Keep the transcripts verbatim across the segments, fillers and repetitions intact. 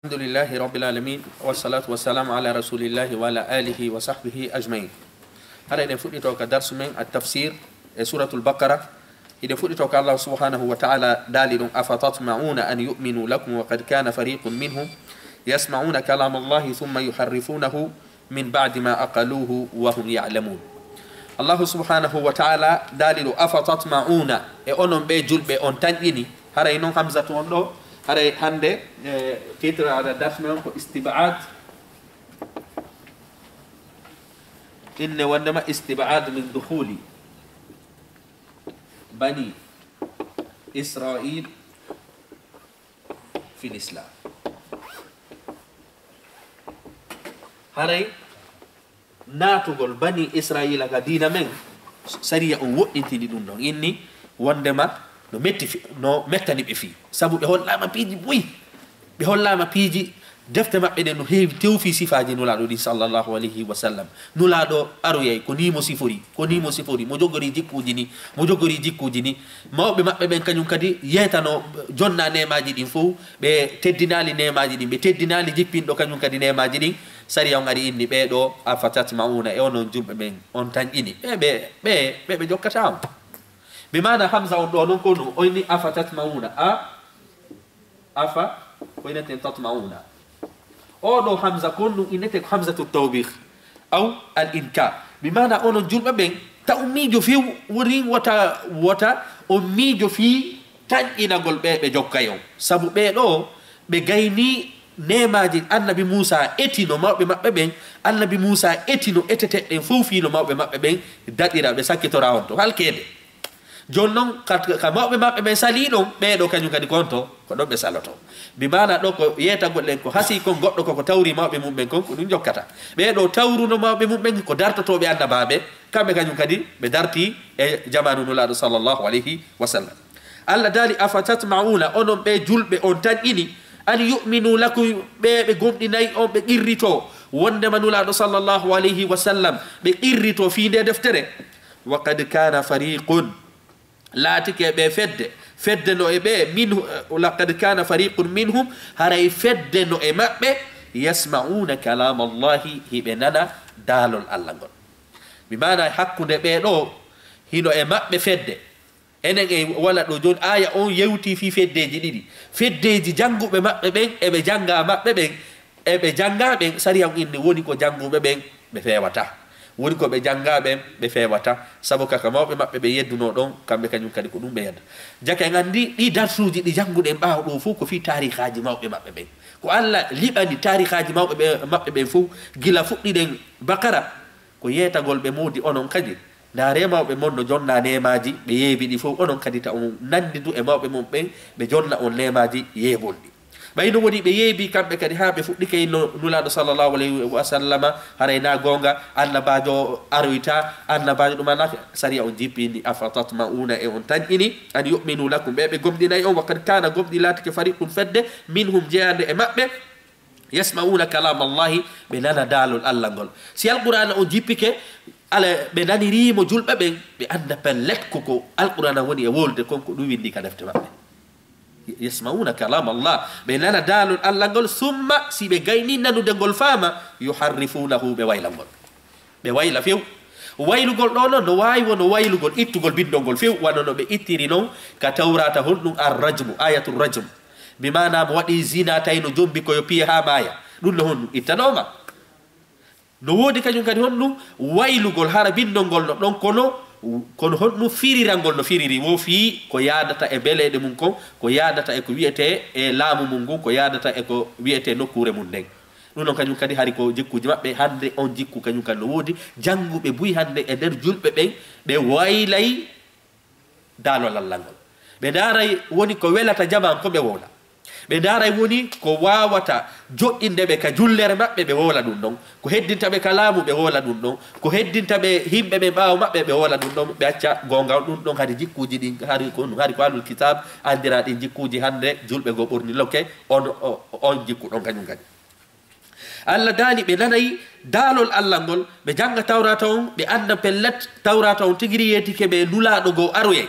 Alhamdulillahi Rabbil Alamin, wassalatu wassalamu ala Rasulillahi wa ala alihi wa sahbihi ajmain. Hara eɗen fuɗɗito ka darsu men at-tafsir e Suratul Baqara. Eɗen fuɗɗito ka Allah subhanahu wa ta'ala daali ɗum: "Afatatma'una an yu'minu lakum wa qad kana fariqun minhum yasma'una kalam Allahi thumma yuharrifunahu min ba'di ma aqaluhu wa hum ya'lamun." Allahu subhanahu wa ta'ala daali ɗo: "Afatatma'una", e onon ɓe julɓe on tanƴini? Haray non Hamzatu on ɗo, haray hande, e, titre ala darsu men on ko istib'ad. Inne wondema istib'ad min dukhuli bani Israil fil Islam. Haray naatugol bani Israila ka diina men, sariya on woɗɗintini ɗum ɗon, inni wondema no metti fi-, no mettani ɓe fii. Sabu ɓe hollaama piiji buy. Ɓe hollaama piiji, defte maɓɓe ɗen no heewi tewfii sifaaji Nulaaɗo ɗin, sallallahu alayhi wa sallam. Nulaaɗo aroyay ko nii mo sifori, ko nii mo sifori, mo jogori jikkuuji ni, mo jogori jikkuuji ni. Mawɓe maɓɓe ɓen kañum kadi yeetano, jonna neemaaji ɗin fow, ɓe teddinaali neemaaji ɗin, ɓe teddinaali jippinɗo kañum kadi neemaaji ɗin. Sariya on ari inni ɓee ɗo: "Afatatma'una", e onon julɓe ɓen on tanƴini? Ɓe, ɓe, ɓe, ɓe, ɓe jokkata on. Bi maana Hamza on ɗo non ko no, o inni: "Afatatma'una", a, afa, ko ineten tatma'una. O ɗo Hamza kon ɗum innete ko Hamzatu tawbih, aw al inkar. Bi maana onon julɓe ɓen, ta on miijo few, woni wota, wota on miijo fii tanƴinagol ɓe ɓe jokkay on. Sabu ɓee ɗo, ɓe gayni neemaaji Annabi Muusa etino mawɓe maɓɓe ɓen, Annabi Muusa etino eteteɗen fow fii no mawɓe maɓɓe ɓen daɗira, ɓe sakkitora on to halkeede. Jooni non, ka, ka mawɓe maɓɓe ɓen salii ɗon, ɓee ɗo kañum kadi ko on to, ko ɗon ɓe saloto. Bi maana ɗo ko yeetagol en ko hasii kon goɗɗo ko ko tawri mawɓe mum ɓen kon, ko ɗum jokkata. Ɓee ɗo tawruno mawɓe mum ɓen ko dartotooɓe annabaaɓe, kamɓe kañum kadi ɓe dartii e jamaanu Nulaaɗo sallallahu alayhi wa sallam. Allah daali: "Afatatma'una", onon ɓe julɓe on tanƴini, "an yu'minu lakum", ɓe ɓe gomɗinay on, ɓe qirrito wondema Nulaaɗo sallallahu alayhi wa sallam, ɓe qirrito fii nde deftere. "Wa qad kana fariqun", laatike ɓe fedde, fedde no e ɓe, min, "laqad kana fariqun minhum", haray fedde no e maɓɓe, "yasma'una kalam Allahi", hiɓe nana daalol Allah ngol. Mi maana hakkunde ɓee ɗo, hino e maɓɓe fedde. Enen e wala ɗo jooni, aaya on yewti fii feddeeji ɗiɗi. Feddeeji jannguɓe maɓɓe ɓen, e ɓe jannga maɓɓe ɓen, e ɓe jannga ɓen, sariya on inni woni ko jannguɓe ɓen ɓe feewata. Woni ko ɓe jannga ɓen ɓe feewata. Sabu kaka mawɓe maɓɓe ɓe yedduno ɗon, kamɓe kañum kadi ko ɗum ɓe yedda. Jaka en anndi ɗi darsuuji ɗi jannguɗen ɓaawo ɗo fow ko fii taarihaaji mawɓe maɓɓe ɓen. Ko Allah liɓani taarihaaji mawɓe ɓe, maɓɓe ɓen fow, gila fuɗɗiɗen Bakara, ko yeetagol ɓe moodi onon kadi. Ndaaree mawɓe mon no jonna neemaaji, ɓe yeebi ɗi fow, onon kadi ta on nanndi du e mawɓe mon ɓen, ɓe jonna on neemaaji yeebol ɗi. Ɓay no woni ɓe yeebi kamɓe kadi haa ɓe fuɗɗike no Nulaaɗo sallallahu alayhi wa sallama, haray na goonga, annabaajo aroyta, annabaajo ɗum ana sariya on jippini, "Afatatma'una", e on tanƴini, "an yu'minu lakum", ɓe ɓe gomɗinay on, "wa qad kana", gomɗi laatike, "fariqun", fedde, "minhum", jeyaande e maɓɓe, "yasma'una kalam Allahi", ɓe nana daalol Allah ngol. Si Alqur'aana on jippike, ala, ɓe naniriimo julɓe ɓen, ɓe annda pellet ko ko Alqur'aana woni e wowlude kon, ko ɗum winndi ka defte maɓɓe. "Yasma'una kalam Allah", ɓe nana daalol Allah ngol, "summa", si ɓe gayni nanude ngol faama, "yuharrifunahu", ɓe wayla ngol. Ɓe wayla few. Waylugol ɗo non no waawi wono waylugol ittugol bindol ngol few, wano no ɓe ittiri non ka Tawraata honɗum ar-rajmu, ayatul rajm. Bi maana mo waɗi zina tawi no jombi ko yo piye haa maaya. Ɗum no honɗum ittanooma. No woodi kañum kadi honɗum waylugol hara bindol ngol no ɗon kono, kono honɗum firirangol no firiri wo fii ko yaadata e beleeɗe mum kon, ko yaadata e ko wiyetee e laamu mum ngun, ko yaadata e ko wiyetee nokkuure mum nden. Ɗum ɗon kañum kadi hari ko jikkuuji maɓɓe. Hannde on jikku kañum kadi no woodi. Jannguɓe buy hannde e nder julɓe ɓen, ɓe waylay daalol Allah ngol. Ɓe ndaaray woni ko welata jamaa ko ɓe wowla. Ɓe ndaaray woni ko waawata joɗɗinde ɓe ka jullere maɓɓe, ɓe wowla ɗum ɗon. Ko heddinta ɓe ka laamu, ɓe wowla ɗum ɗon. Ko heddinta ɓe yimɓe ɓe ɓaawo maɓɓe, ɓe wowla ɗum ɗon. Ɓe acca goonga on ɗum ɗon. Hari jikkuuji ɗin, hari ko, hari ko Ahlul Kitaab anndira ɗin jikkuuji hannde julɓe goo ɓorni lokke, on, o-, on jikku ɗon kañum kadi. Allah daali ɓe nanay daalol Allah ngol, ɓe jannga Tawraata on, ɓe annda pellet Tawraata on tigi ri yeetike ɓe Nulaaɗo goo aroyay.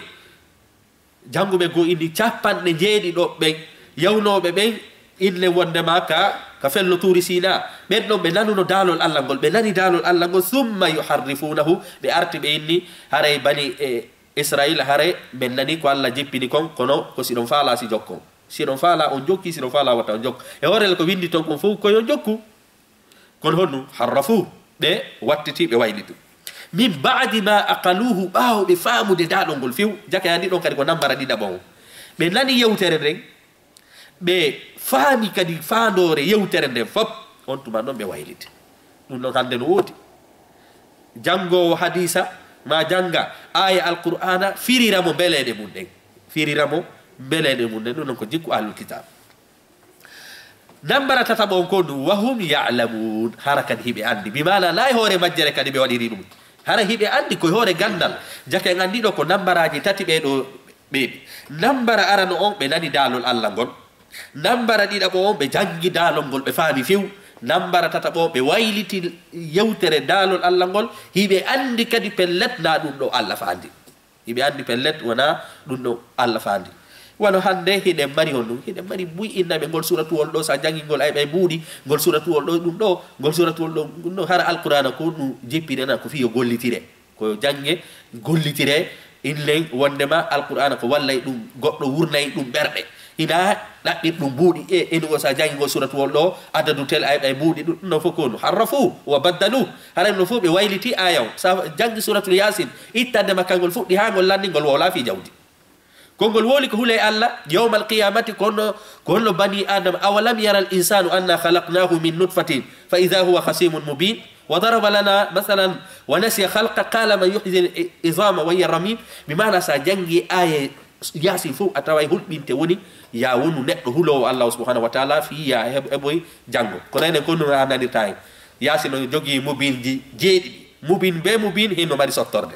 Jannguɓe goo inni capanɗe njeeɗiɗo ɓen yawnooɓe ɓen, inne wondema ka, ka fello Tuuri Siina. Ɓen ɗon ɓe nanuno daalol Allah ngol, ɓe nani daalol Allah ngol, summa yuharrifunahu, ɓe arti ɓe inni, haray bani, e, Israila, haray men nani ko Allah jippini kon, kono ko si ɗon faala si jokkon. Si ɗon faala on jokki, si ɗon faala wata on jokku. E hoore ko windi ton kon fow ko yo jokku. Kono honɗum? Harrafu, ɓe wattiti, ɓe wayliti. Min ba'di ma aqaluhu, ɓaawo ɓe faamude daalol ngol few. Jaka yani ɗon kadi ko nambara ɗiɗaɓo on. Ɓe nani yewtere nden, ɓe faami kadi faandoore yewtere nden fop. On tuma non ɓe wayliti. Ɗum ɗon hannde no woodi. Janngoowo hadiisa ma jannga aaya Alqur'aana, firira mo mbeleeɗe mum ɗen. Firira mo mbeleeɗe mum ɗen. Ɗum ɗon ko jikku ahlul kitaab. Nambara tataɓo on ko ɗum, wa hum ya'lamun, hara kadi hiɓe anndi. Bi maana na e hoore majjere kadi ɓe waɗiri ɗum. Hara hiɓe anndi ko e hoore ganndal. Jaka en anndi ɗo ko nambaraaji tati ɓee ɗo ɓeeɗi. Nambara arano on ɓe nani daalol Allah ngol. Nambara ɗiɗaɓo on ɓe janngi daalol ngol ɓe faami few. Nambara tataɓo on ɓe wayliti yewtere daalol Allah ngol. Hiɓe anndi kadi pellet na ɗum ɗo Allah faandi. Hiɓe anndi pellet wona ɗum ɗo Allah faandi. Wano hannde hiɗen mari honɗum? Hiɗen mari buy innaɓe ngol suratuwol ɗo, sa jangi ngol ay ɓay buuɗi, ngol suratuwol ɗo ɗum ɗo, ngol suratuwol ɗo ɗum ɗo. Hara Alqur'aana ko ɗum jippirena ko fii yo gollitire. Ko yo jannge gollitire, inlen wondema Alqur'aana ko wallay ɗum, goɗɗo wurnay ɗum ɓerɗe. Hina ɗaɓɓir ɗum buuɗi e, e nugo sa jangi ngol suratuwol ɗo, adadu tel ay ɓay buuɗi ɗum, ɗum ɗon fof ko no harrafu wa baddalu. Haray no fof ɓe wayliti aaya on. Sa jangi suratul Yasin, ittande ma kangol fuɗɗi haa ngol lanni ngol wowla fii jawdi. Konngol wowli ko huley Allah, yawmal qiyamati, ko honno, ko honno bani Adama, awalam yara al insanu anna khalaqnahu min nutfatin fa idha huwa khasimun mubin. Wa daraba lana masalan wa nasiya khalqa, qala man yuhyi al izama wa hiya ramim. Bi maana sa jangi aaya Yasin fof a taway hulɓinte woni ya wonu neɗɗo huloowo Allah subhanahu wa taala fii ya heb-, heɓoy janngo. Kono enen ko ɗum a nanirta hen. Yasin no jogii mubinji jeeɗiɗi. Mubin be mubin hin no mari sottorde.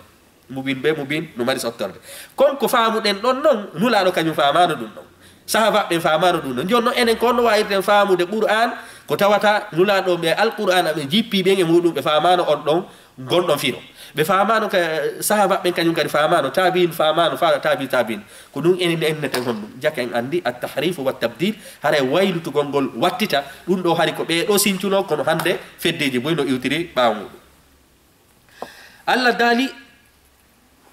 Mubin be mubin no mari sottorde. Kon ko faamuɗen ɗon non, Nulaaɗo kañum faamaano ɗum ɗon. Sahaabaaɓe ɓen faamaano ɗum ɗon. Jooni non enen ko honno waawirten faamude Qur'aan ko tawata Nulaaɗo ɓe Alqur'aana ɓe jippi ɓen e muɗum ɓe faamaano on ɗon gonɗon firo. Ɓe faamaano ka, sahaabaaɓe ɓen kañum kadi faamaano, taabiin faamaano, faa taabii taabiin. Ko ɗum enen inneten honɗum? Jaka en anndi at-tahrifu wa tabdil, haray waylutugol ngol wattita, ɗum ɗo hari ko ɓee ɗo sincuno, kono hannde feddeeji boy no iwtiri ɓaawo muɗum. Allah daali,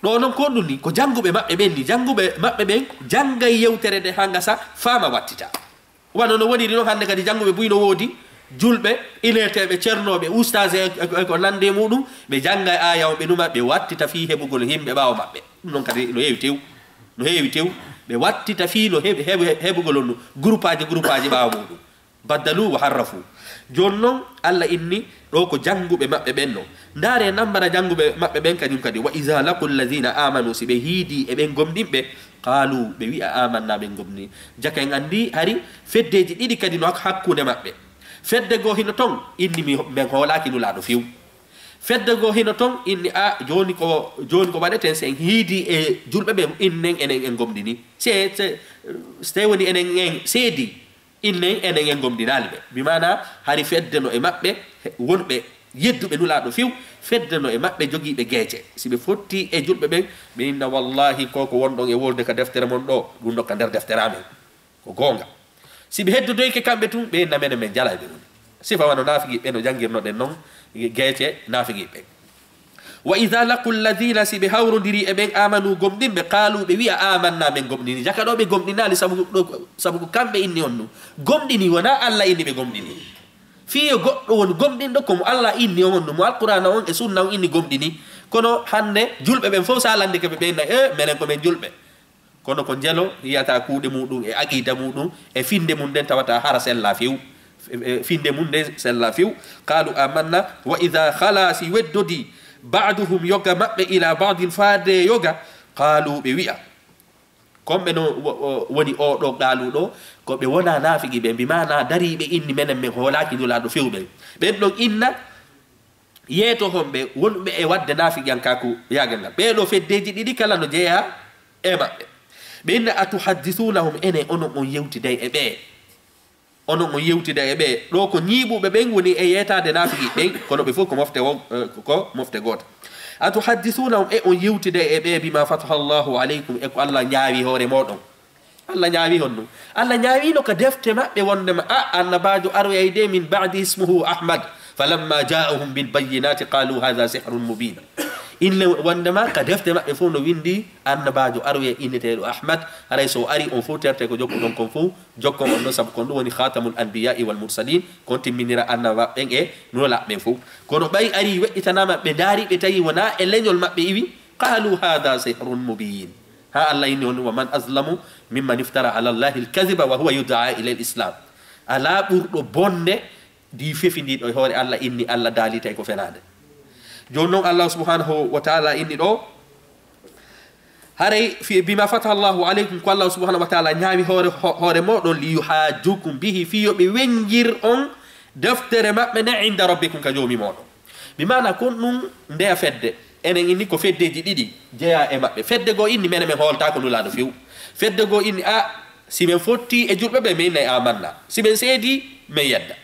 ɗo non ko ɗum ni, ko jannguɓe maɓɓe ɓen ni, jannguɓe maɓɓe ɓen janngay yewtere nde haa ngasa, faama wattita. Wano no woniri non hannde kadi jannguɓe buy no woodi, julɓe, ineteeɓe, cernooɓe, ustaas e, e, e ko nandi e muɗum, ɓe jannga e aaya on, ɓe numa, ɓe wattita fii heɓugol yimɓe ɓaawo maɓɓe. Ɗum non kadi no heewi tew, no heewi tew, ɓe wattita fii no heɓ-, heɓ-, heɓugol on groupaaji, groupaaji ɓaawo muɗum. Baddalu wa harrafu. Jooni non, Allah inni, ɗo ko jannguɓe maɓɓe ɓen non. Ndaare nambara jannguɓe maɓɓe ɓen kañum kadi. Wa iza laqu alladhina amanu, si ɓe hiidi e ɓen gomɗinɓe, qaalu, ɓe wi'a, amanna, ɓen gomɗini. Jaka en anndi hari feddeeji ɗiɗi kadi no hak-, hakkunde maɓɓe. Fedde goo hino ton, inni mi, men hoolaaki Nulaaɗo few. Fedde goo hino ton, inni a, jooni ko, jooni ko waɗeten si en hiidi e julɓe ɓen, innen enen en gomɗini. Se, se, se woni enen en seedi, innen enen en gomɗinaali ɓe. Bi maana hari fedde no e maɓɓe, he, wonɓe yedduɓe Nulaaɗo few, fedde no e maɓɓe jogiiɓe geece. Si ɓe fotti e julɓe ɓen, ɓe inna wallahi ko ko wonɗon e wolde ka deftere mon ɗo, ɗum ɗo ka nder deftere amen. Ko goonga. Si ɓe heddodoyke kamɓe tun, ɓe inna menen men jalay ɓe ɗum. Sifa wano naafigiiɓe no janngirnoɗen non, geece naafigiiɓe. Wa iza laqu alladhina, si ɓe hawrondiri e ɓen amanu gomɗinɓe, qaalu, ɓe wi'a, amanna, men gomɗini. Jaka ɗo ɓe gomɗinaali sabu ɗo, sabu ko kamɓe inni on ɗum. Gomɗini wona Allah inni ɓe gomɗini. Fii yo goɗɗo won gomɗinɗo ko mo Allah inni on ɗum, mo Alqur'aana on e sunna on inni gomɗini. Kono hannde julɓe ɓen fof sa landike ɓe, ɓe inna, e, menen ko men julɓe. Kono ko njelo yiyata kuuɗe muɗum e aqiida muɗum e finde mum nden tawata hara sella few. E, e, finde mum nden sella few. Qaalu amanna, wa iza khala, si weddodi, ba'duhum, yoga maɓɓe, ila ba'din, faade yoga, qaalu, ɓe wi'a. Kon ɓe no wo-, o-, woni o ɗo qaalu ɗo, ko ɓe wona naafigi ɓe, bi maana dariiɓe inni menen men hoolaaki Nulaaɗo few ɓen. Ɓen ɗon inna, yeeto honɓe wonɓe e waɗde naafiqiyankaaku yaagal ngal. Ɓee ɗoo feddeeji ɗiɗi kala no jeyaa e maɓɓe. Ɓe inna, "Atuhaddisuunahum, enen onon on yewtiday e ɓee? Onon on yewtiday e ɓee?" Ɗoo ko ñiiɓuɓe ɓen woni e yeetaade naafiqiiɓe ɓen, kono ɓe fof ko mofte wo-, eh, ko mofte gooto. "Atuhaddisuunahum, e on yewtiday e ɓee, bimaa fataha Allaahu aleykum, e ko Allah ñaawi hoore mooɗon?" Allah ñaawi honɗum? Allah ñaawino ka defte maɓɓe wondema, a, annabaajo aroyay de min ba'di ismuhu Ahmad, falamma ja'ahum bil bayyinati qalu hadha sihrun mubin. Inne wondema ka defte maɓɓe fof no windi annabaajo aroyay inneteeɗo Ahmad, haray so o ari on fof terte ko jokkuɗon kon fof, jokkon on ɗon, sabu kon ɗum woni khatamul anbiya'i wal mursalin, kon timminira annabaaɓe ɓen e nulaaɓe ɓen fof. Kono ɓay ari weƴƴitanaama, ɓe ndaari, ɓe tawi wona e leñol maɓɓe iwi, qalu hadha sihrun mubin. Ha Allah inni on, wa man azlamu mimman iftara ala Allahi alkaziba wa huwa yud'a ila al-islam. Ala ɓurɗo bonde di fefindiɗo e hoore Allah inni Allah dalitay ko fenade. Joni noon Allah subhanahu wa ta'ala inni ɗo, haray fi bima fataha Allahu alaykum, ko Allah subhanahu wa ta'ala ñaawi hoore, ho-, hoore moɗon, li yuhajjukum bihi, fi yo ɓe wenjir on deftere maɓɓe nde inda rabbikum ka joomi moɗon. Bi maana kon ɗum ndeya fedde. Enen inni ko feddeji ɗiɗi jeya e maɓɓe. Fedde goo inni menen men hooltaako nulaaɗo few. Fedde goo inni a, si men fotti e julɓe ɓe, men innay amanna. Si men seedi, men yedda.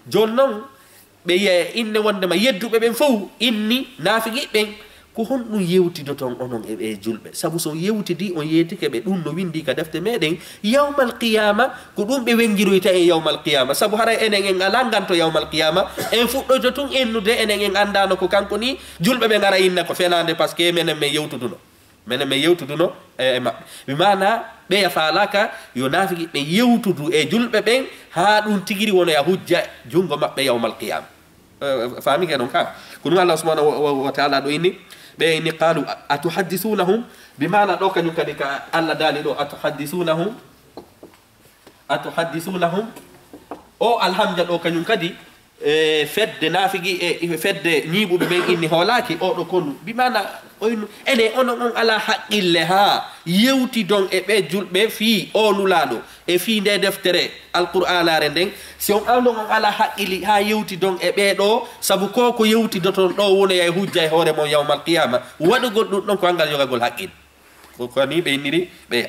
Jooni noon, ɓe yiya e inne wondema yedduɓe ɓen fow inni naafiqi ɓen. Ko honɗum yewtidoton onon e ɓee julɓe? Sabu so on yewtidi, on yeetike ɓe, ɗum no windi ka defte meɗen, yawmal qiyama, ko ɗum ɓe wenjiroyta en yawmal qiyama. Sabu haray enen en ala nganto yawmal qiyama, en fuɗɗoyto tun ennude, enen en andano ko kanko ni, julɓe ɓe ngara inna ko fenande, parce que menen men yewtuduno. Menen men yewtuduno e, e maɓɓe. Mi maana, ɓeya faalaka yo naafiqi ɓe yewtudu e julɓe ɓen, haa ɗum tigiri wonoya hujja jungo maɓɓe yawmal qiyama. Eh, faami ke ɗon ka? Ko ɗum Allah subhanahu wa, wa, wa ta'ala ɗo inni, ɓe inni, qalu a-, atuhaddisunahum, bi maana ɗo kañum kadi ka Allah daali ɗo, atuhaddisunahum, atuhaddisunahum, o alhamja ɗo kañum kadi, e fedde naafigi e, e fedde ñiiɓuɓe ɓen inni hoolaaki, o ɗo konu, bi maana, o innu, ene onon on ala haqqille haa yewtidon e ɓe julɓe fii o nulaaɗo, e fii nde deftere Alqur'aanaare nden, si on alɗon on alaa haqqili haa yewtidon e ɓee ɗoo, sabu ko ko yewtidoton ɗoo wonoya e hujja e hoore mon yawmal qiyaama, waɗugol ɗum ɗon ko anngal yogagol haqqil. Ko, ko nii ɓe inniri ɓeya.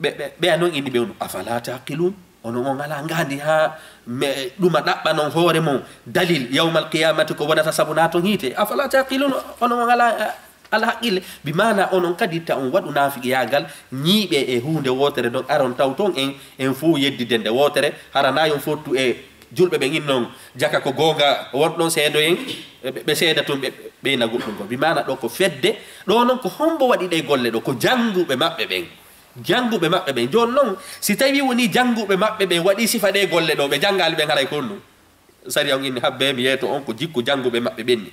Ɓe, ɓe, ɓeya noon inni ɓe on, afala taqilun? Onon on alaa ngaandi haa me, ɗuma ɗaɓɓanon hoore mon dalil yawmal qiyaamati ko wonata sabu naaton hiite? Afala taqilun? Onon on alaa, alaa haqqille. Bi maana onon kadi ta on waɗu naafiqiyaagal, ñiiɓe e huunde wootere ɗon, aron tawton en, en fow yeddide nde wootere, hara na yon fottu e julɓe ɓen innon, jaka ko goonga won ɗon seedoyen, ɓe, ɓe seeda tun, ɓe, ɓe ina goɗɗum ko. Bi maana ɗo ko fedde, ɗo noon ko hombo waɗi ɗe golle ɗo? Ko jannguɓe maɓɓe ɓen. Jannguɓe maɓɓe ɓen. Jooni noon, si tawi woni jannguɓe maɓɓe ɓen waɗi sifa ɗe golle ɗo, ɓe janngaali ɓen haray ko honɗum? Sariya on inni habbe mi yeeto on ko jikku jannguɓe maɓɓe ɓen ni.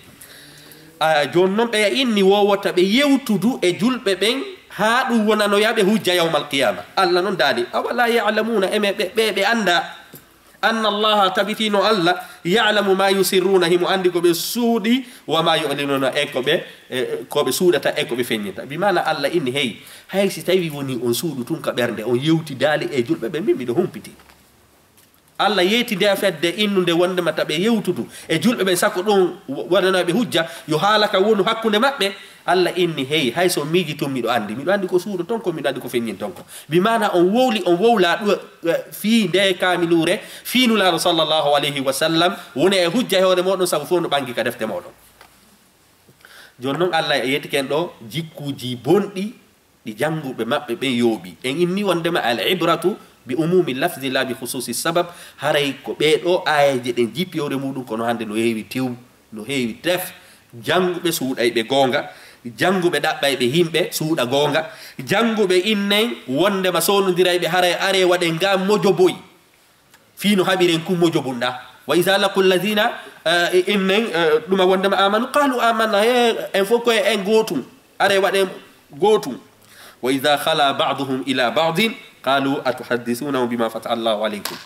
A, jooni noon ɓeya inni wowota ɓe yewtudu e julɓe ɓen haa ɗum wonanoya ɓe hujja yawmal qiyaama. Allah noon daali, awala ya'lamuna, eme ɓe, ɓe, ɓe annda, anna Allaha, tabitino Allah, ya'lamu ma yusirruna, himo anndi ko ɓe suuɗi, wa ma yu'linuna, e ko ɓe, e, ko ɓe suuɗata, e ko ɓe feññinta. Bi maana Allah inni, hey, hay si tawi woni on suuɗu tun ka ɓernde, on yewtidaali e julɓe ɓen, min miɗo humpiti. Allah yeeti nde fedde innunde wondema ta ɓe yewtudu e julɓe ɓen, sakko ɗum wa-, waɗanoya ɓe hujja, yo haala ka wonu hakkunde maɓɓe. Allah inni, hey, hay so miiji tun miɗo anndi. Miɗo anndi ko suuɗoton kon, miɗo anndi ko feññinton kon. Bi maana on wowli, on wowla ɗu-, eh, fii nde kaaminuure, fii Nulaaɗo sallallahu alayhi wa sallam, woni e hujja e hoore mooɗon, sabu fof no ɓangi ka defte mooɗon. Jooni noon Allah yeetike en ɗo jikkuuji bonɗi ɗi jannguɓe maɓɓe ɓen yooɓi. En inni wondema al ibratu bi umumi lafzi la bi khususi sabab, haray ko ɓee ɗoo aayeeje ɗen jippi hoore muuɗum, kono hannde no heewi tew, no heewi tef. Jannguɓe suuɗayɓe goonga, jannguɓe ɗaɓɓayɓe yimɓe suuɗa goonga, jannguɓe innen wondema soonondirayɓe, haray aree waɗen nga mojoboy. Fii no haɓiren kun mojobunɗa. Wa iza laqul lazina, eh, innen, eh, ɗuma wondema amanu, qalu amanna, he, en fof ko en gootum. Are waɗen gootum. Wa iza khala ba'duhum ila ba'din, qalu atuhaddisunahum bima fataha Allahu alaykum.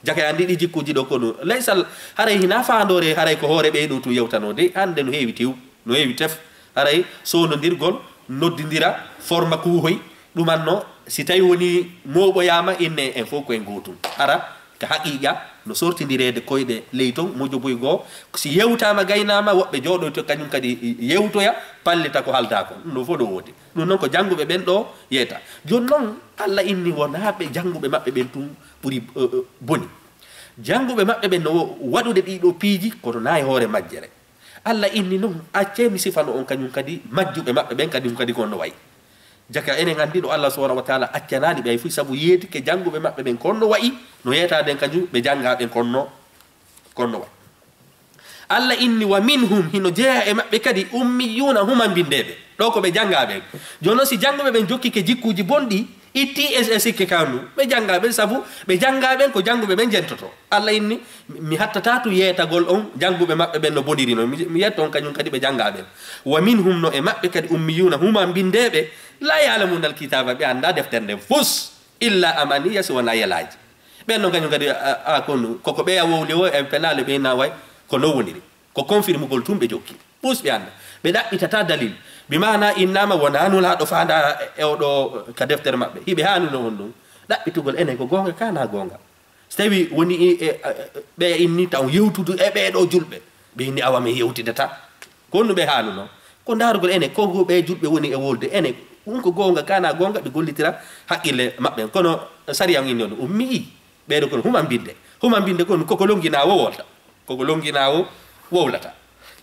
Jaka ya ndi ɗi jikkuji ɗo kono. Laysal, haray hina faandoore, haray ko hoore ɓee ɗo tun yewtanoo de. Hannde no heewi tew, no heewi tef. Haray soonondirgol, noddindira, forma kuuhoy, ɗumanno, si tawi woni mooɓoyaama, inne en fof ko en gootum. Hara, ka haqiiqa, no sortindireede koyɗe ley ton, mojoboy goo. Si yewtaama, gaynaama, woɓɓe jooɗoyto kañum kadi yewtoya, pallita ko haaldaa kon. Ɗum ɗo fof no woodi. Ɗum noon ko jannguɓe ɓen ɗo yeeta. Jooni noon, Allah inni wonaa ɓe jannguɓe maɓɓe ɓen tun ɓuri, eh, eh, boni. Jannguɓe maɓɓe ɓen no waɗude ɗii ɗoo piiji, kono naa e hoore majjere. Allah inni noon, accee mi sifano on kañum kadi, majjuɓe maɓɓe ɓen kadi, ɗum kadi ko on no wayi. Jaka enen anndi ɗo Allah subhanahu wa taala accanaali ɓe hay fuy, sabu yeetike jannguɓe maɓɓe ɓen kon no wa'i, no yeetaden kanjum ɓe jannga ɓen kon no, kon no wa'i. Allah inni: "Wa minhum", hino jeyaa e maɓɓe kadi, "ummiyuna", humambindeeɓe. Ɗo ko ɓe jannga ɓen. Jooni non, si jannguɓe ɓen jokkike jikkuuji bonɗi, itti e, e sikke kanu, ɓe jannga ɓen, sabu ɓe jannga ɓen ko jannguɓe ɓen jentoto. Allah inni, mi hattata tu yeetagol on jannguɓe maɓɓe ɓen no boniri non. Mi, mi yetto on kañum kadi ɓe jannga ɓen. "Wa minhum", no e maɓɓe kadi, "ummiyuna", humambindeeɓe, "la ya'lamuna al-kitaba", ɓe annda deftere nden fus, "illa amaniya", si wona yelaaji. Ɓen non kañum kadi, a, a, kon, koko ɓeya wowli o e penaale ɓe na way, ko no woniri. Ko confirmugol tun ɓe jokki. Pus ɓe annda. Ɓe ɗaɓɓitata dalil. Bi maana innama wona nulaaɗo faanda e oɗo ka deftere maɓɓe. Hiɓe haanuno on ɗum. Ɗaɓɓitugol enen ko goonga ka na goonga. So tawi woni e, e, e, ɓe inni taw yewtudu e ɓee ɗo julɓe. Ɓe inni awa min yewtidata. Ko honno ɓe haanuno? Ko ndaarugol enen, ko ɓee julɓe woni e wolde enen. Ɗum ko goonga ka na goonga, ɓe gollitira haqqille maɓɓe. Kono sariya on inni on ɗum. Ummi i. Ɓee ɗo kono humambinde. Humambinde kon koko longina wo wolta. Koko longina wo wowlata.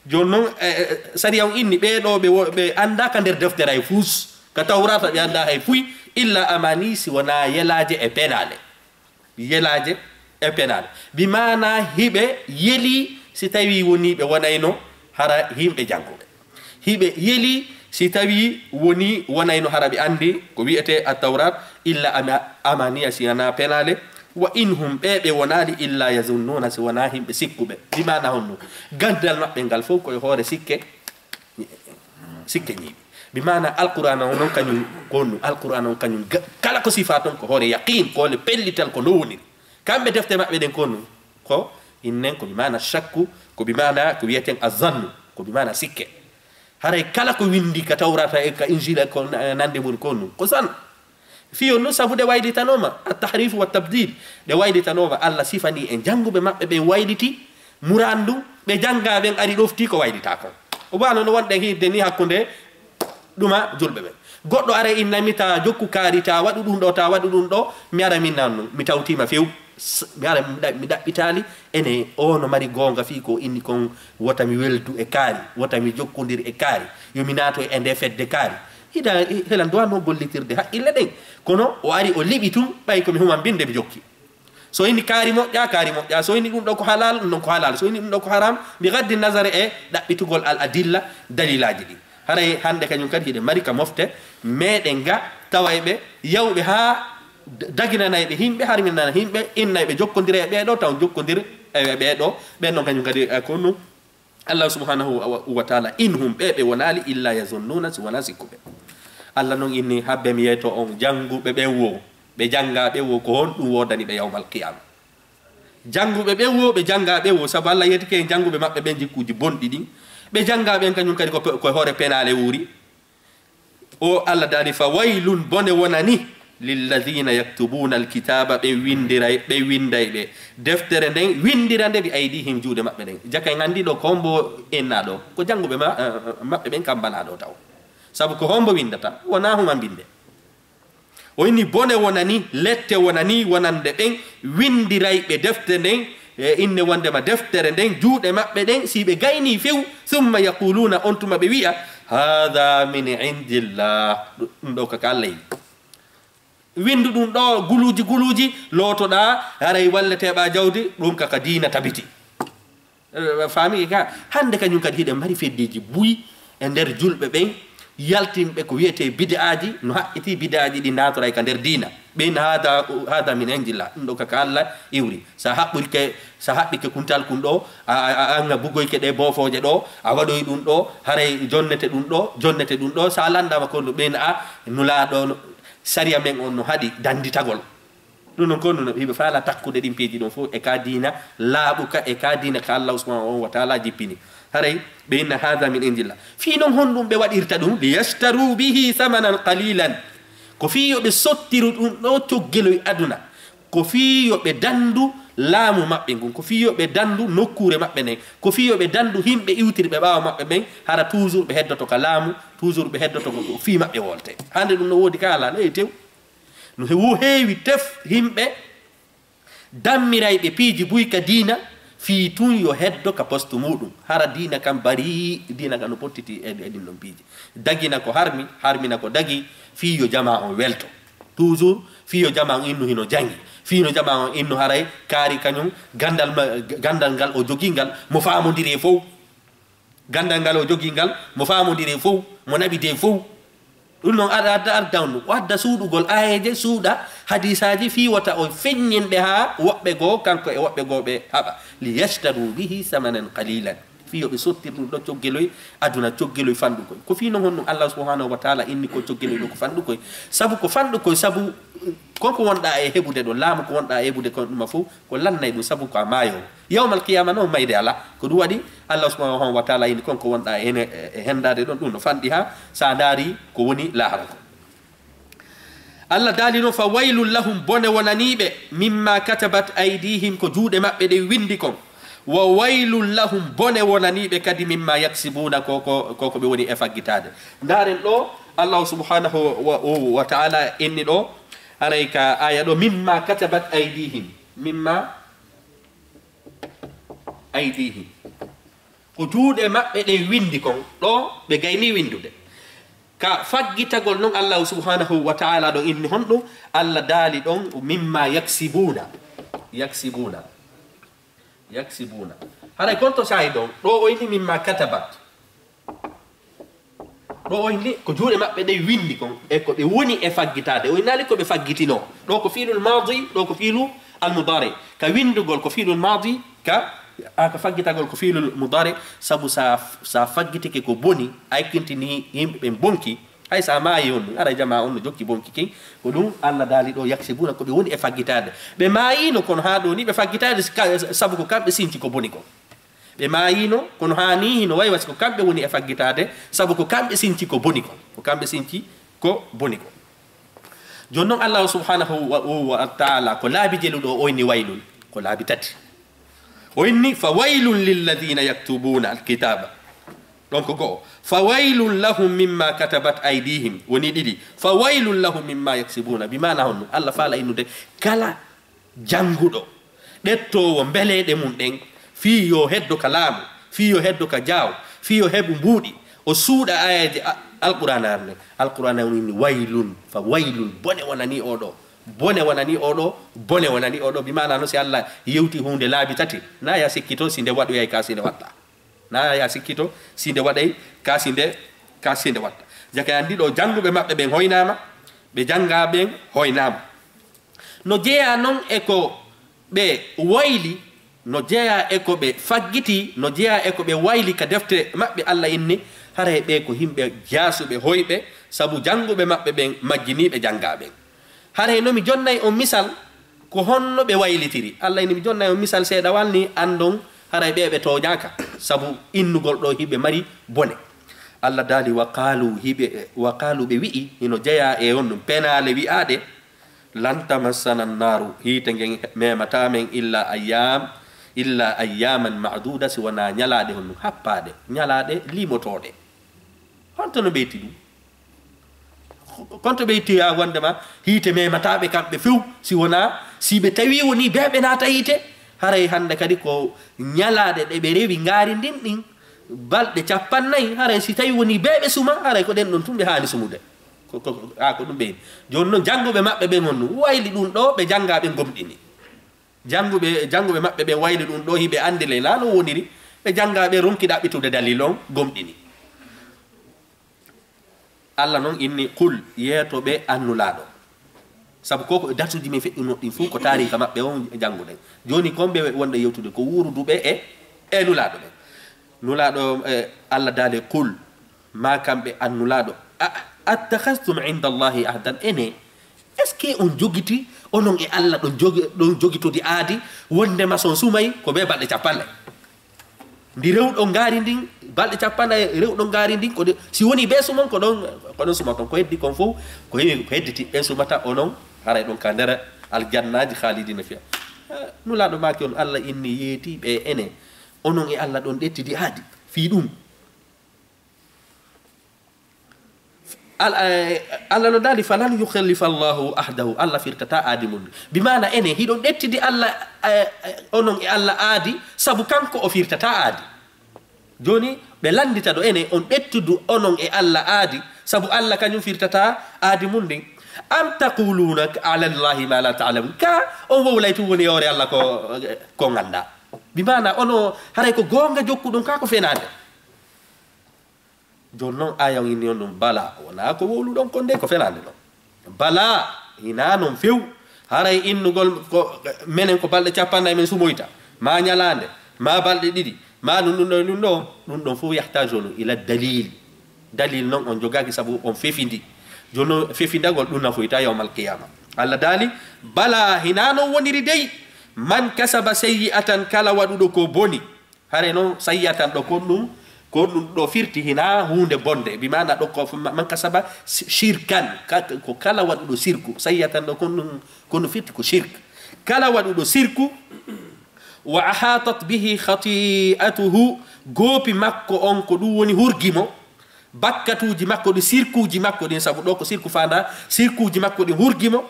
Jooni non, e, e, sariya on inni ɓee ɗo ɓe wo-, ɓe annda ka nder deftere hay fuus. Ka Tawrata ɓe annda hay fuy, illa amani si wona yelaaje e penaale. Yelaaje e penaale. Bi maana hiɓe yeli si tawi woni ɓe wonayno hara yimɓe jannguɓe. Hiɓe yeli si tawi woni wonayno hara ɓe anndi ko wi'etee At-Tawrat, illa ama-, amaniya si wona penaale, wa in hum ɓe ɓe wonaali illa yazunnuna si wona yimɓe sikkuɓe. Bi maana honno? Ganndal maɓɓe ngal fof koye hoore sikke, sikke ñiiɓi. Bi maana Alqur'aana on non kañum ko honno? Alqur'aana on kañum ga-, kala ko sifa ton ko hoore yaqin, ko le pellital ko no woniri. Kamɓe defte maɓɓe ɗen ko honno? Ko innen ko bi maana shakku, ko bi maana ko wi'eten azannu, ko bi maana sikke. Haray kala ko windi ka Tawrata e ka Injila ko na-, nande mun ko honno? Ko san. Fiyo non sabu ɗe waylitanooma, at-tahrif wa tabdil. Ɗe waylitanooma, Allah sifani en jannguɓe maɓɓe ɓen wayliti, muran ɗum, ɓe jannga ɓen ari ɗofti ko waylita kon. O wano no wonɗen hirde ni hakkunde ɗuma julɓe ɓen. Goɗɗo ara inna mi ta jokku kaari, ta waɗu ɗum ɗo, ta waɗu ɗum ɗo, mi ara min nan ɗum, mi tawtima few. S-, mi ara mi ɗa-, mi ɗaɓɓitaali, ene o no mari goonga fii ko inni kon, wota mi weldu e kaari, wota mi jokkondir e kaari, yo mi naato e nde fedde kaari. Hida, hela nduwano gollitirde haqqille ɗen. Kono o ari o liɓi tun, ɓay ko mi human binde mi jokki. So inni kaari moƴƴa, kaari moƴƴa. So inni ɗum ɗo ko halal, ɗum ɗon ko halal. So inni ɗum ɗo ko haram, bi gaddi nazare e ɗaɓɓitugol al adilla, dalilaaji ɗi. Haray hannde kañum kadi hiɗe mari ka mofte meɗen ga, tawayɓe yawɓe haa d-, daginanayɓe himɓe, harminana himɓe, innayɓe jokkondire e ɓee ɗo, taw jokkondir e ɓee ɗo. Ɓen ɗon kañum kadi, eh, ko ɗum Allah subhanahu wa, wa, wa taala, "In hum", ɓe, ɓe wonaali, "illa yazunnuna", si wona sikkuɓe. Allah non inni, habbe mi yeeto on, jannguɓe ɓen wo, ɓe jannga ɓe wo, ko honɗum woodani ɓe yawmal qiyama? Jannguɓe ɓen wo, ɓe jannga ɓe wo, sabu Allah yeetike en jannguɓe maɓɓe ɓen jikkuuji bonɗi ɗin. Ɓe jannga ɓen kañum kadi ko pe-, ko hoore penaale wuuri. O Allah daali, "Fa waylun", bone wonani, "lilladhina yaktubuna alkitaba", ɓe windiray, ɓe winday ɓe deftere nden, windira nde bi aydihim, juuɗe maɓɓe ɗen. Jaka en anndi ɗo ko hombo enna ɗo, ko jannguɓe ma-, eh, eh, maɓɓe ɓen kambana ɗo taw. Sabu ko hombo windata, wona human binde. O inni, bone wonani, lette wonani wonande ɓen windirayɓe defte nden, e inne wondema deftere nden, juuɗe maɓɓe ɗen, si ɓe gayni few, "summa yaquluna", on tuma ɓe wi'a, "Hadha min indillah", ɗum ɗo ko ka Allah yi. Windu ɗum ɗo, guluuji, guluuji, lootoɗa, haray walleteɓa jawdi, ɗum ka, ka diina tabiti. Eh, faami ka, hannde kañum kadi hiɗen mari feddeeji buy e nder julɓe ɓen, yaltinɓe ko wiyetee bid'aaji, no haqqiti bid'aaji ɗi naatoray ka nder diina. Ɓen hada, hada min indillah, ɗum ɗo ka, ka Allah iwri. Sa haɓɓirke, sa haɓɓike kuntal kun ɗo, a, a, a, anga bugoyke ɗe boofooje ɗo, a waɗoy ɗum ɗo, haray jonnete ɗum ɗo, jonnete ɗum ɗo, sa landama ko no ɓen a nulaaɗo no, sariya men on no haɗi danditagol. Ɗum noon ko ɗum hiɓe faala takkude ɗin piiji ɗon fof e ka diina laaɓuka, e ka diina ka Allah subhanahu wa taala jippini. Haray ɓe inna hada min indillah. Fii noon honɗum ɓe waɗirta ɗum? "Liyashtaru bihi thamanan qalilan." Ko fii yo ɓe sottiru ɗum ɗo coggeloy aduna. Ko fii yo ɓe dandu laamu maɓɓe ngun. Ko fii yo ɓe dandu nokkuure maɓɓe nden. Ko fii yo ɓe dandu himɓe iwtirɓe ɓaawo maɓɓe ɓen. Hara toujours ɓe heddoto ka laamu, toujours ɓe heddoto ko fii maɓɓe wolte. Hande ɗum no woodi ka alaa, no e tew. No he-, wo heewi tef himɓe dammirayɓe piiji buy ka diina, fii tun yo heddo ka poste muɗum. Hara diina kan bari, diina kan no pottiti e, e ɗin ɗon piiji. Dagina ko harmi, harmina ko dagi, Fii yo jamaa on welto. Toujours, fii yo jamaa on innu hino jangi. Fii no jamaa on innu haray kaari kañum ganndal ma-, ganndal ngal o jogii ngal mo faamondiri e fow. Ganndal ngal o jogii ngal mo faamondiri e fow, mo naɓidi e fow. Ɗum noon ada, ada, adda on ɗum. O adda suuɗugol aayeeje, suuɗa hadiisaaji fii wota o feññin ɗe haa woɓɓe goo, kanko e woɓɓe goo ɓe haɓa. Li yashtaru bihi samanan qalilan. Fii yo ɓe sottir ɗum ɗo coggeloy aduna, coggeloy fanɗukoy. Ko fii noon honɗum Allah subhanahu wa ta'ala inni ko coggeloy ɗo ko fanɗukoy? Sabu ko fanɗukoy, sabu kon ko wonɗaa e heɓude ɗo, laamu ko wonɗaa e heɓude kon ɗuma fof, ko lannay ɗum, sabu ko a maayo. Yawmal qiyama noon mayde alaa. Ko ɗum waɗi Allah subhanahu wa ta'ala inni kon ko wonɗaa e hene-, e hendaade ɗon, ɗum no fanɗi haa sa ndaari ko woni laahara ko. Allah daali noon, "Fa waylun lahum, bone wonanii ɓe, mimma katabat aydihim, ko juuɗe maɓɓe ɗen winndi kon. Wa waylun lahum, bone wonanii ɓe kadi, mimma yaksibuna, ko, ko, ko, ko ɓe woni e faggitaade." Ndaaren ɗo, Allah subhanahu wa, wa ta'ala inni ɗo, haray ka aya ɗo, "Mimma katabat aydihim." Mimma aydihim. Ko juuɗe maɓɓe ɗen winndi kon, ɗo ɓe gayni winndude. Ka faggitagol non, Allahu subhanahu wa ta'ala ɗon inni honɗum? Allah daali ɗon, "Mimma yaksibuna." Yaksibuna. Yaksibuna. Haray kon to saa'i ɗon, ɗo o inni, "Mimma katabat." Ɗo o inni, ko juuɗe maɓɓe ɗen winndi kon, e ko ɓe woni e faggitaade. O innaali ko ɓe faggitino. Ɗo ko fiilul maadi, ɗo ko fiilu al mudari. Ka winndugol ko fiilul maadi, ka, a, ka faggitagol ko fiilul mudari, sabu sa, sa faggitike ko boni, a ekkintini yimɓe ɓen bonki, hay sa maayi on ɗum, ara jamaa on no jokki bonki kin, ko ɗum Allah daali ɗo, "Yaksibuna", ko ɓe woni e faggitaade. Ɓe maayino, kono haa ɗo ni ɓe faggitaade, si ka-, sabu ko kamɓe sinci ko boni kon. Ɓe maayino, kono haa ni hino wayi wasi ko kamɓe woni e faggitaade, sabu ko kamɓe sinci ko boni kon. Ko kamɓe sinci ko boni kon. Jooni non, Allahu subhanahu wa, wa ta'ala, ko laabi jelu ɗo o inni waylun, ko laabi tati. O inni, "Fa waylun lilladhina yaktubuna alkitaba." Ɗon ko go'o. "Fa waylun lahum mimma katabat aydihim." Woni ɗiɗi. "Fa waylun lahum mimma yaksibuna." Bi maana honno? Allah faala innude kala jannguɗo, ɗettoowo mbeleeɗe mum ɗen, fii yo heddo ka laamu, fii yo heddo ka jaaw, fii yo heɓu mbuuɗi, o suuɗa aayeeje a-, Alqur'aanaare nden. Alqur'aanaare on inni, "Waylun, fa waylun, bone wonanii oo ɗoo, bone wonanii oo ɗoo, bone wonanii oo ɗoo." Bi maana no si Allah yewti huunde laabi tati, na ya sikkito si nde waɗoyay ka si nde waɗɗaa. Na ya sikkito si nde waɗay ka si nde, ka si nde waɗɗaa. Jaka anndi ɗo jannguɓe maɓɓe ɓen hoynaama, ɓe janngaa ɓen hoynaama. No jeyaa non e ko ɓe wayli, no jeyaa e ko ɓe faggiti, no jeyaa e ko ɓe wayli ka defte maɓɓe. Allah inni, haray ɓe ko yimɓe jaasuɓe, hoyɓe, sabu jannguɓe maɓɓe ɓen majjinii ɓe janngaa ɓen. Haray no mi jonnay on misal, ko honno ɓe waylitiri. Allah inni mi jonnay on misal seeɗawal ni anndon, haray ɓe ɓe tooñaaka, sabu innugol ɗo hiɓe mari bone. Allah daali, "Wa qaalu", hiɓe, "wa qaalu", ɓe wi'i, hino jeyaa e on ɗum, penaale wi'aaɗe, "Lan tamassana annaaru", hiite ngen memataa men, "illa ayyaam, illa ayyaaman ma'duuda", si wonaa ñalaaɗe honɗum happaaɗe, ñalaaɗe limotooɗe. Honto no ɓe itti ɗum? Konto ɓe itti haa wonndema hiite memataa ɓe kamɓe few, si wonaa si ɓe tawii wonii bee ɓe naata hiite. Haray hannde kadi ko ñalaaɗe ɗe ɓe rewi ngaari ndin ɗin, balɗe cappannayi, haray si tawii wonii bee ɓe suma, haray ko ɗen ɗon tun ɓe haani sumude. Ko, ko, ko, a, ko ɗum ɓe yiɗi. Jooni non, jannguɓe maɓɓe ɓen on ɗum wayli ɗum ɗo, ɓe janngaa ɓe gomɗini. Jannguɓe, jannguɓe maɓɓe ɓen wayli ɗum ɗo, hiɓe anndi ley laa no woniri, ɓe janngaa ɓe ronki ɗaɓɓitude dalil on, gomɗini. Allah non inni, "Qul", yeeto ɓe an Nulaaɗo. Sabu ko, ko e darsuuji men feƴƴuno ɗin fof, ko taariika maɓɓe on jannguɗen. Jooni kon ɓe wonɗe yewtude ko wuuruduɓe e, e Nulaaɗo ɓen. Nulaaɗo, e, Allah daali, "Qul", ma kamɓe an Nulaaɗo, "A, attakhastum inda Allahi ahdan?" Ene, est-ce que on jogiti onon e Allah ɗon jogi, ɗon jogitodi aadi, wondema son sumay ko ɓe balɗe cappanɗe? Ndi rewɗon ngaari ndin, balɗe cappanɗe rewɗon ngaari ndin, ko ɗe, si woni bee sumon, ko ɗon, ko ɗon sumaton. Ko heddi kon fof, ko he-, ko hedditi ɓen sumata, onon haray ɗon ka nder aljannaaji khalidina fiha. Eh, Nulaaɗo maaki on, Allah inni yeeti ɓe ene, onon e Allah ɗon ɗettidi aadi fii ɗum. Al-, eh, Allah no daali, "Falan yukhallifa Allahu ahdahu", Allah firtata aadi mum. Bi maana ene, hiɗon ɗettidi Allah, eh, eh, onon e Allah aadi, sabu kanko o firtata aadi. Jooni, Ɓe lanndita ɗo enen, on ɓettudu onon e Alla aadi, sabu Alla kañum firtata aadi mum ndin. Am taquluna ala Allahi ma la ta'lamun. Ka on wowlay tun woni e hoore Alla ko, ko ngannda. Bi maana ono haray ko goonga jokkuɗon ka ko fenaande. Jooni noon aya on inni on ɗum bala, wonaa ko wowluɗon kon de ko fenaande ɗon. Bala, hinaa noon few. Haray innugol ko menen ko balɗe cappanɗe men sumoyta, ma ñalaande, ma balɗe ɗiɗi, ma ɗum, ɗum ɗo, ɗum ɗo, ɗum ɗon fof yahtajunu ila dalil. Dalil noon on jogaaki sabu on fefindi. Jooni noon fefindagol ɗum nafoyta yawmal qiyama. Allah daali, bala, hinaa noon woniri dey. Man kasaba sayyi'atan, kala waɗuɗo ko boni. Hare noon sayyi'atan ɗo kon ɗum, kon ɗum ɗo firti hinaa huunde bonde. Bi maana ɗo ko f-, ma-, man kasaba si-, shirkan, ka-, ko kala waɗuɗo sirku. Sayyi'atan ɗo kon ɗum, kon ɗum firti ko shirk. Kala waɗuɗo sirku, wa ahatat bihi khati'atuhu, goopi makko on ko ɗum woni hurgi mo, bakkatuuji makko ɗin, sirkuuji makko ɗin, sabu ɗo ko sirku faanda, sirkuuji makko ɗin hurgi mo,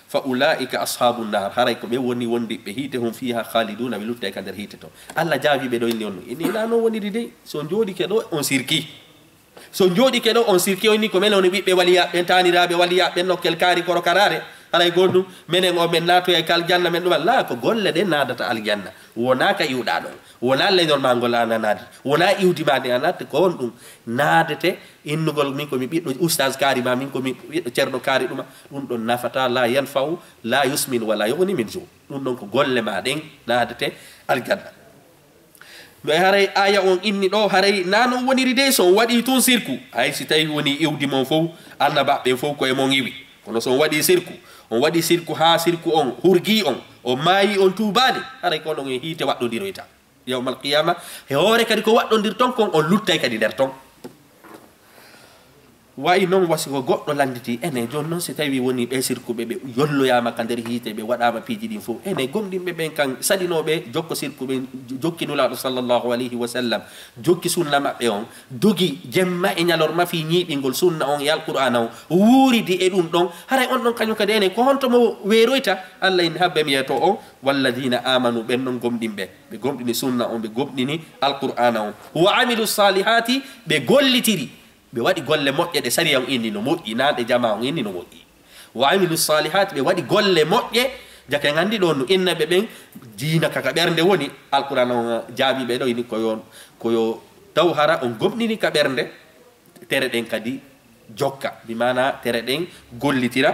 fa ulaa'ika ashaabun naar, haray ko ɓe woni wondiɓɓe hiite, hum fiihaa khaaliduuna, ɓe luttay ka nder hiite ton. Allah jaabii ɓe ɗo inni on, inni hinaa noon woniri dey, so on jooɗike ɗo, on sirki. So on jooɗike ɗo, on sirki, on inni ko menen woni ɓiɓɓe waliyaaɓe ɓen, taaniraaɓe waliyaaɓe ɓen, nokkel kaari koro karaare, haray ko ɗum, menen o men naatoyay ka aljanna, men ɗum, laa, ko golle ɗen naadata aljanna, wonaa ka iwɗaa ɗon. Wonaa leñol maa ngol an a naati. Wonaa iwdi maa ndin a naati. Ko honɗum naadete innugol min ko mi ɓiɗɗo Oustaz Kaari maa min ko mi ɓiɗɗo Ceerno Kaari ɗuma? Ɗum ɗon nafataa, laa yanfa'u, laa yusmin, wa laa yughni min ju'. Ɗum ɗon ko golle maa ɗen naadete aljanna. No e haray aaya on inni ɗo, haray naa non woniri dey, so on waɗii tun sirku, hay si tawii wonii iwdi mon fow, annabaaɓe ɓen fow ko e mon iwi. Kono so on waɗii sirku, on waɗii sirku haa sirku on hurgii on, on maayii on tuubaali, haray ko onon e hiite waɗɗondiroyta. Yawmal qiyaama, he hoore kadi ko waɗɗondirton kon, on luttay kadi nder ton. Wayi non wa si ko goɗɗo landitii, enen jooni non si tawii wonii ɓee sirkuɓe ɓe yolloyaama ka nder hiite, ɓe waɗaama piiji ɗin fow, enen gomɗinɓe ɓen kan saɗinooɓe jokko sirku ɓen, jokki Nulaaɗo sallallahu alayhi wa sallam, jokki sunna maɓɓe on, dogi jemma e ñalorma fii ñiiɓingol sunna on e Alqur'aana on, wuuridi e ɗum ɗon, haray on ɗon kañum kadi enen ko honto mo weeroyta? Allah inni habbe mi yeeto on, walladina amanu, ɓen non gomɗinɓe, ɓe gomɗini sunna on, ɓe gomɗini Alqur'aana on, wa amilu salihati, ɓe gollitiri, ɓe waɗi golle moƴƴe ɗe sariya on inni no moƴƴi, naa ɗe jamaa on inni no moƴƴi. Wa amilu salihati, ɓe waɗi golle moƴƴe, jaka en anndi ɗon no innaɓe ɓen diina ka ka ɓernde woni, Alqur'aana on jaabii ɓe ɗo inni ko yo, ko yo taw hara on gomɗini ka ɓernde, tere ɗen kadi jokka, bi maana tere ɗen gollitira.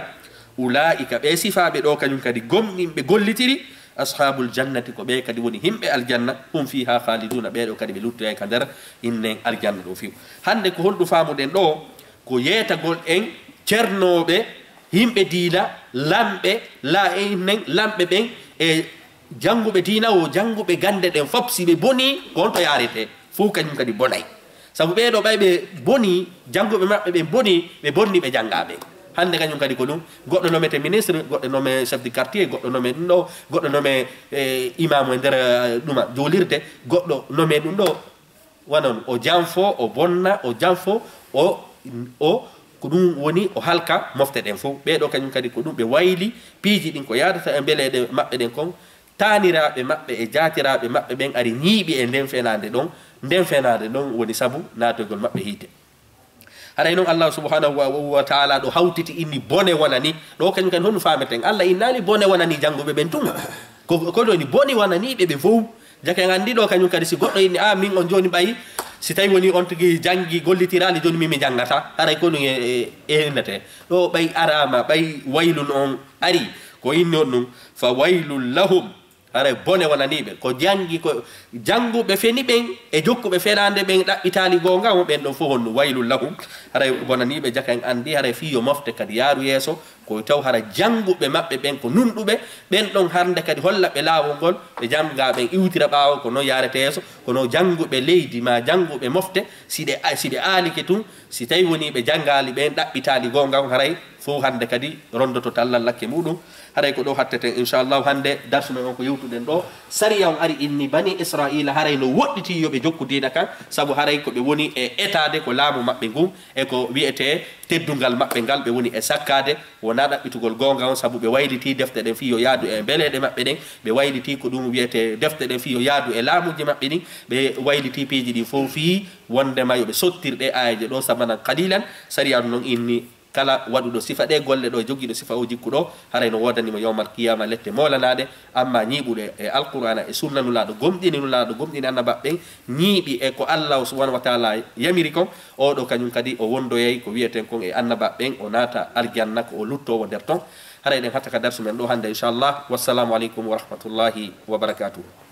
Ulaa'ika, ɓe sifaaɓe ɗo kañum kadi gomɗinɓe gollitiri, ashaabul jannati, ko ɓe kadi woni himɓe aljanna, hum fiihaa khaaliduuna, ɓee ɗo kadi ɓe luttoyay ka nder innen aljanna ɗo few. Hannde ko honɗum faamuɗen ɗo? Ko yeetagol en cernooɓe, yimɓe diina, lamɓe, la innen lamɓe ɓen e jannguɓe diina o, jannguɓe gannde ɗen fof, si ɓe bonii, ko honto yaaretee? Fof kañum kadi bonay. Sabu ɓee ɗo ɓay ɓe bonii, jannguɓe maɓɓe ɓen bonii, ɓe bonni ɓe janngaa ɓen. Hannde kañum kadi ko ɗum, goɗɗo nomete ministre, goɗɗo nome chef de quartier, goɗɗo nome ɗum ɗo, goɗɗo nome, eh, imaamu e nder, eh, ɗuma, juulirde, goɗɗo nome ɗum ɗo. Wanon, o janfo, o bonna, o janfo, o, o, ko ɗum woni o halka mofte ɗen fof. Ɓee ɗo kañum kadi ko ɗum ɓe wayli piiji ɗin ko yaadata e mbeleeɗe maɓɓe ɗen kon, taaniraaɓe maɓɓe e jaatiraaɓe maɓɓe ɓen ari ñiiɓi e nden fenaande ɗon, nden fenaande ɗon woni sabu naatoygol maɓɓe hiite. Haray non Allah subhanahu wa, wa ta'ala ɗo hawtiti inni bone wonani, ɗo kañum kadi honno faameten? Allah innaali bone wonani jannguɓe ɓen tun. Ko, ko ɗo ni bone wonani ɓe ɓe fow. Jaka en anndi ɗo kañum kadi si goɗɗo inni, "A, min on jooni ɓay, si tawi woni on tigi janngi, gollitiraali, jooni min mi janngata." Haray ko ɗum e, e, e innete. Ɗo ɓay araama, ɓay waylun on ari, ko inni on ɗum, fa waylun lahum. Haray bone wonanii ɓe. Ko janngi, ko jannguɓe feni ɓen e jokkuɓe fenaande ɓen ɗaɓɓitaali goonga on, ɓen ɗon fof honno waylun lahum. Haray bonanii ɓe, jaka en anndi, haray fii yo mofte kadi yaaru yeeso, ko taw hara jannguɓe maɓɓe ɓen ko nunɗuɓe, ɓen ɗon hannde kadi holla ɓe laawol ngol, ɓe janngaa ɓen iwtira ɓaawo, ko non yaarete yeeso, kono jannguɓe leydi maa jannguɓe mofte, si ɗe, si ɓe aalike tun, si tawi wonii ɓe janngaali ɓen ɗaɓɓitaali goonga on, haray fof hannde kadi ronndoto tallal lakke muuɗum, Haray ko ɗo hatteten, inchallahu. Hannde darsu men on ko yewtuɗen ɗo. Sariya on ari inni bani Israila haray no woɗɗiti yo ɓe jokku diina kan, sabu haray ko ɓe woni e etaade ko laamu maɓɓe ngun, e ko wi'etee teddungal maɓɓe ngal, ɓe woni e sakkaade, wonaa ɗaɓɓitugol goonga on, sabu ɓe wayliti defte ɗen fii yo yaadu e mbeleeɗe maɓɓe ɗen, ɓe wayliti ko ɗum wi'etee defte ɗen fii yo yaadu e laamuuji maɓɓe ɗin, ɓe wayliti piiji ɗin fow fii wonndema yo ɓe sottir ɗee aayeeje ɗoo samanan qalilan. Sariya on non inni kala waɗuɗo sifa ɗee golle ɗoo, jogiiɗo sifa oo jikku ɗoo, haray no woodani mo yawmal qiyaama lette moolanaaɗe. Amma ñiiɓuɗo e Alqur'aana e sunna Nulaaɗo, gomɗini Nulaaɗo, gomɗini annabaaɓe ɓen, ñiiɓi e ko Allaahu subhaanahu wa taala yamiri kon, oo ɗoo kañum kadi o wondoyay ko wi'eten kon e annabaaɓe ɓen, o naata aljanna ko o luttoowo nder ton. Haray eɗen hatta ka darsu men ɗoo hannde, inchallah. Wassalaamu aleykum wa rahmatullahi wa barakaatuhu.